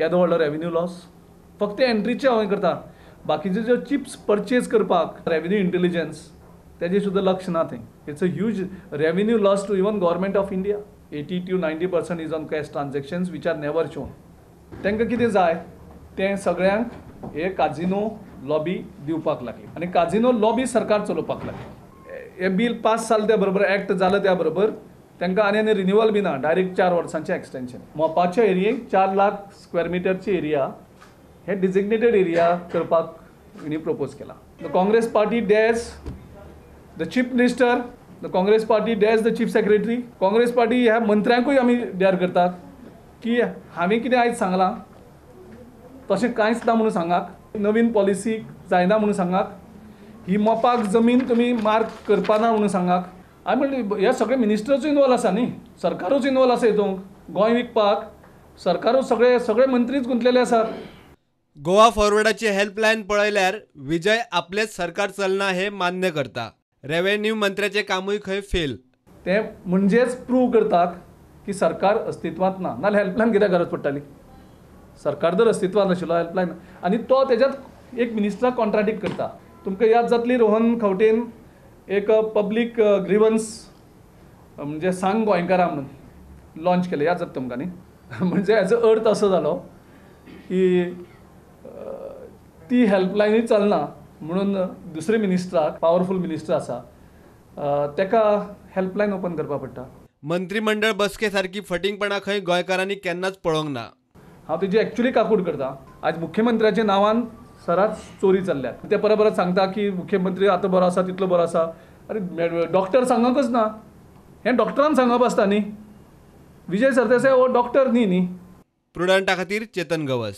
केदो व्हडलो revenue loss फक्त एंट्रीचे हांव करता, बाकीचे ज्यो चिप्स परचेज करपाक रेवेन्यू इंटेलिजन्स तेजें सुद्दां लक्ष ना थंय. It's a huge revenue loss to even government of India. 80 to 90% is on cash transactions which are never shown. तांकां कितें जाय तें सगळ्यांक हे काजिनो लॉबी दिवपाक लागली आनी काजिनो लॉबी सरकार चलोवपाक लागली. हें बील पास जालें त्या बरोबर, एक्ट जालें त्या बरोबर तांकां आनी आनी रिन्युअल बी ना, डायरेक्ट 4 वर्सांचें एक्सटेंशन. मोपाच्या एरियेक 4 लाख स्क्वेअर मिटरची एरिया हे डिजिग्नेटेड एरिया करपाक हिणी प्रपोज केला. The Congress party dares the chief minister, the Congress party dares the chief secretary. Congress party ह्या मंत्र्यांकूय आमी डेअर करतात की हांवें कितें आयज सांगलां तशें कांयच ना म्हणून सांगात, नवीन पॉलिसी जायना म्हणून सांगात, ही मोपाक जमीन तुमी मार्क करपाना म्हणून सांगात. हांवें म्हणलें हे सगळे मिनिस्टरूच इनवॉल्व आसा न्ही, सरकारूच इनवॉल्व आसा हितूंक, गोंय विकपाक सरकारूच सगळे सगळे मंत्रीच गुंतलेले आसात. गोवा फॉरवर्डाची हेल्पलायन पळयल्यार विजय आपलेच सरकार चलना हे मान्य करता. रेव्हेन्यू मंत्र्याचे कामूय खंय फेल. ते म्हणजेच प्रूव करतात की सरकार अस्तित्वांत ना, नाल्यार हेल्पलायन कित्याक गरज पडटाली? सरकार जर अस्तित्वांत नाशिल्लो हेल्पलायन, आनी तो तेज्यात एक मिनिस्टराक कॉन्ट्राडिक्ट करता. तुमकां याद जातली रोहन खंवटेन एक पब्लीक ग्रिवन्स म्हणजे सांग गोंयकारा म्हणून लॉन्च केलें, याद जाता तुमकां न्ही? म्हणजे हेजो अर्थ असो जालो की ती हेल्पलायनूय चलना म्हणून दुसरे मिनिस्टराक, पावरफूल मिनिस्टर आसा तेका हेल्पलायन ओपन करपाक पडटा. मंत्रिमंडळ बसके सारकी फटींगपणा खंय गोंयकारांनी केन्नाच पळोवंक ना. हांव तेजी एक्चुली काकूट करता. आज मुख्यमंत्र्याच्या नांवान सराच चोरी चल्ल्यात. ते परत परत सांगता की मुख्यमंत्री आतां बरो आसा, तितलो बरो आसा. अरे डॉक्टर सांगकच ना, हें डॉक्टरान सांगप आसता न्ही. विजय सरदेसाय हो डॉक्टर न्ही न्ही. प्रुडंटा खातीर चेतन गवस.